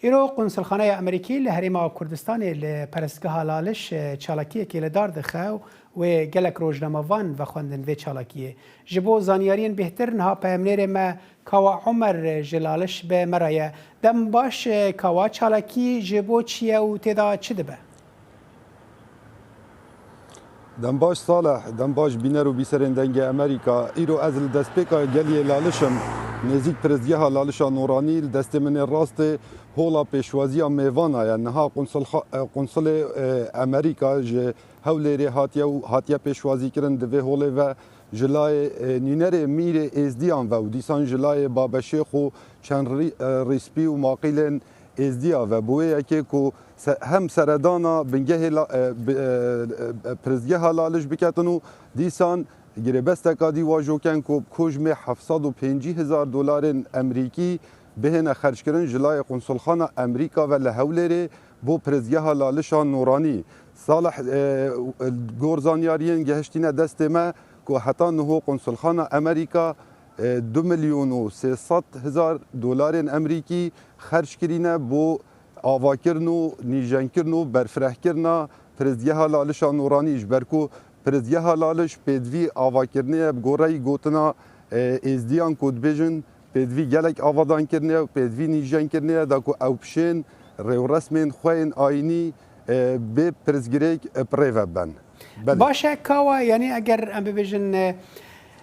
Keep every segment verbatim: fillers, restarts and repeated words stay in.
Îro Qunsulxaneya Amerîkî li Herêma Kurdistanê li Perestgeha Laliş, e, çalakiyekê li dar dixe û wê gelek rojnamevan vexwendin vê çalakiyê. Ji bo zanyariyên bêhtir niha peyamnêrê me Kawa Omer ji Laliş bi me re ye. Dem baş, e, Kawa, çalakî ji bo çi ye û tê de çi dibe? Dem baş Saleh, dem baş bîner û bîserên Dengê Amerîka. Îro ez li destpêka geliyê Laliş im. Nêzîk pirsgeha Lalişa Noranî li destê min ê rastê hola pêşwaziya mêvana ye. Niha qunsulxa-, e, qunsulê, e, Amerîka ji Hewlêrê hatiye û hatiye pêşwazîkirin di vê holê ve ji layê, e, nûnerê mîrê êzdiyan ve û dîsan ji layê Babeşêx û çend rî-, e, rîspî û maqîlên êzdiya ve. Bi wê yekê ku se-, hem seredana bingehê la-, e, bi-, e, e, pirsgeha Laliş biketin û dîsan girêbesteka dî wa jî ken ku bi kojmê heft sed û pêncî hezar dolarên Amerîkî bihêne xerckirin ji layê Qunsulxana Amerîka ve li Hewlêrê bo pirsgeha Lalişa Noranî. Salih, e, gor zanyariyên gehiştîne destê me ku heta niho Qunsulxana Amerîka, e, du milyon û sê sed hezar dolarên Amerîkî xerc kirîne bo avakirin û nîjenkirin û berfirehkirina pirsgeha Lalişa Noranî, ji ber ku pirsgeha Laliş pêdivî avakirinê ye, bi goreyî gotina, e, êzdiyan ku dibêjin pêdivî gelek avadan kirine û pêdivî nîjen kirine ye, da ku ew pişên rêwresmên xwe yên ayînî, e, bê pirsgirêk, e, bi rê ve ben. Belê. Baş e, Kawa, yanî eger em bibêjin, e,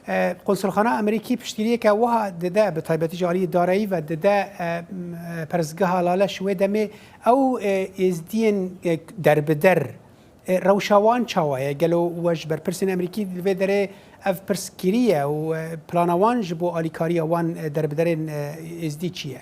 e, Qunsulxana Amerîkî piştgiriyeke wiha dide, bi taybetî ji alî idareyî ve dide, e, m-, e, pirsgeha Laleş wê demê ew, e, êzdiyên, e, derbider, e, rewşa wan çawa ye? Gelo we ji berpirsên Amerîkî li vê derê ev pirs kiriye û, e, plana wan ji bo alîkariya wan, e, derbiderên, e, êzdî çi ye?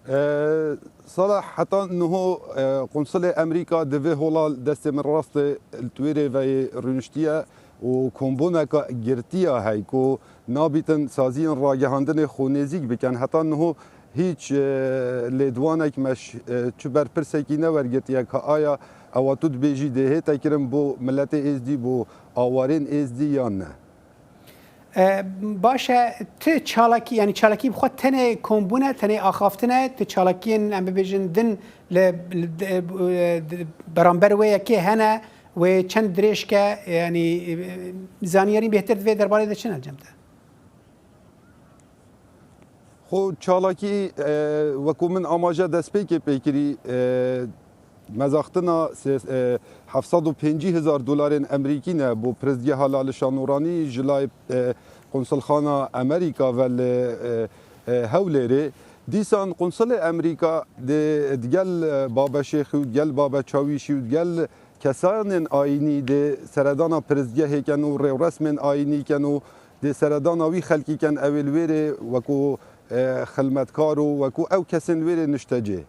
E, Sala heta niho, e, Qunsulê Amerîka di vê hola destê min rastê li twêrê ve yê rûniştiye û kombûneka girtiya hey ku nabîtin saziyên ragihandinê xwe nêzîk bikin. Heta niho hîç, e, lêdwanek me ş-, e, çi berpirsekî newergirtiye ka aya ewa tu dibêjî dê hête kirin bo miletê êzdî, bo awarên êzdî yan ne. E, baş e, tu çalakî, yanî çalakî bi xwe tenê kombûn e, tenê axaftin e, tu çalakiyên, em bibêjin, din li, li, e, di, beramber wê yekê hene, wê çend dirêj ke, yanî, e, zanyarî bêhtir di vê derbarê de çi ne cem te? Xwe çalakî, e, wekû min amaje destpêkê pê kirî, e, mezaxtina sê-, e, heft sed û pêncî hezar dolarên Amerîkî ne bo pirsgeha Lalişa Noranî ji layê, e, Qunsulxana Amerîka ve li, e, e, Hewlêrê. Dîsan Qunsulê Amerîka dê digel, e, Babe Şêxî û digel Babe Çawîşî û digel kesanên ayînî dê seredana pirsgehê ken û rêwresmên ayînî ken û dê seredana wî xelkî ken ew ê li wêrê wekû, e, xilmetkar û wekû ew kesên li wêrê niştecê.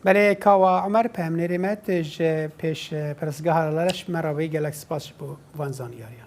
Belê, Kawa Omer, peyamnêrê me, tu ji pêş, e, pirsgeha Laleş me re bûyî, gelek spas ji bo van zanyariya.